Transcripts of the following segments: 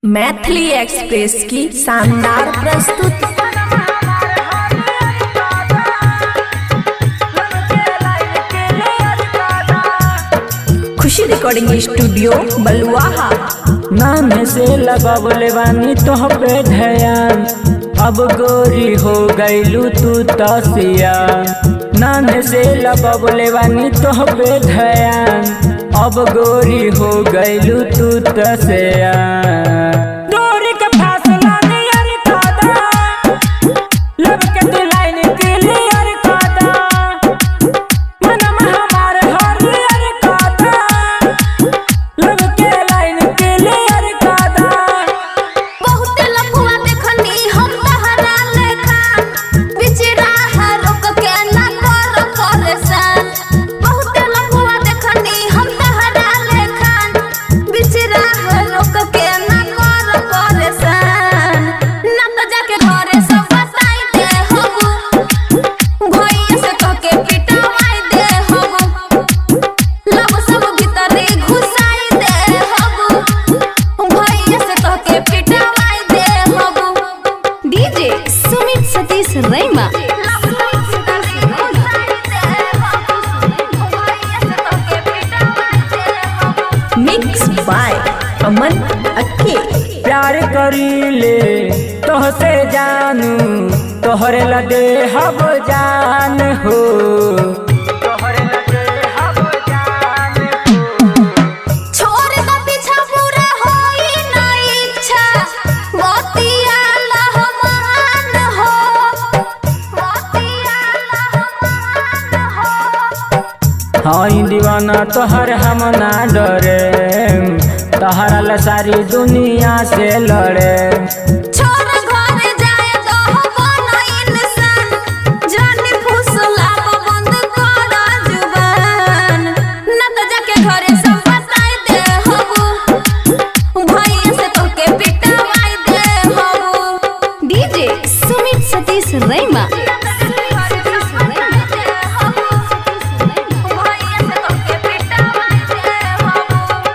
Maithili express की शानदार प्रस्तुति। खुशी रिकॉर्डिंग स्टूडियो बलुआहा। नाम से लगवले बानी तोह पे ध्यान, अब गोरी हो गईलू तू तसिया। नाम से लगवले बानी तोह पे ध्यान, अब गोरी हो गईलू तू तसिया। दूरी के फासला नियर कादा, लब के तू लाइन क्लियर कादा, मनम हमार हरियर कादा, लब के लाइन क्लियर कादा। बहुत लफुआ देखनी हम तहरा लेखा, बीच राह रोक के ना कर परेशान। बहुत लफुआ देखनी हम तहरा लेखा, बीच राह रोक के ना कर परेशान। ना तो जाके घरे सब बताई दे हबू, भैया से कह के पिटवाई दे हबू, लब सब भीतरे घुसाई दे हबू, भैया से कह के पिटवाई दे हबू। डीजे सुमित सतीश रैमा। मिक्स बाय अमन अक्के। प्यार करीले तोहसे जानू, तोहरे लदे हब जान हो, तोहरे लदे हब जान हो। छोड़ द पीछा पूरा होई ना इच्छा, मोतिया लहमान हो, मोतिया लहमान हो। हाँ दीवाना तोहर हम ना डरे, तोहरा ला सारी दुनिया से लड़े। छोड़ घर जाए तो हो बनो इंसान, जानी फुसला बंद कर जुबान। ना तो जाके घरे सब बताई दे हबू, भैया से तोके पिटवाई दे हबू। डीजे सुमित सतीश रैमा।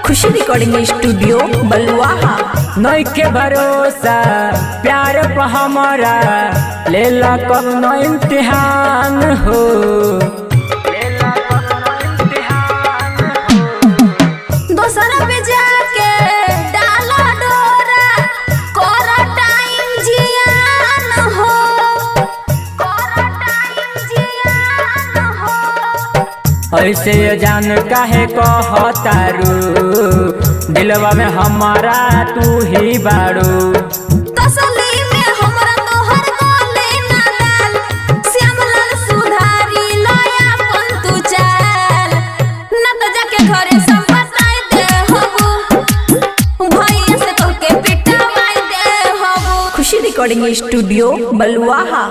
खुशी रिकॉर्डिंग स्टूडियो बलुआहा। नइखे भरोसा प्यार पर हमारा, लेला कवनो इम्तिहान हो, लेला कवनो इम्तिहान हो। दोसर पे जाके डाला डोरा, कर टाइम जियान हो, कर टाइम जियान हो। ऐसे जान काहे कहतारू, दिलवा में हमारा तू ही बारू। तसली में हमरा तोहर गले ना डाल, श्यामलाल सुधारी लया अपन तू चाल। ना तो जाके घरे सब बताई दे हबू, भैया से तोके पिटवाई दे हबू। खुशी रिकॉर्डिंग स्टूडियो बलुआहा।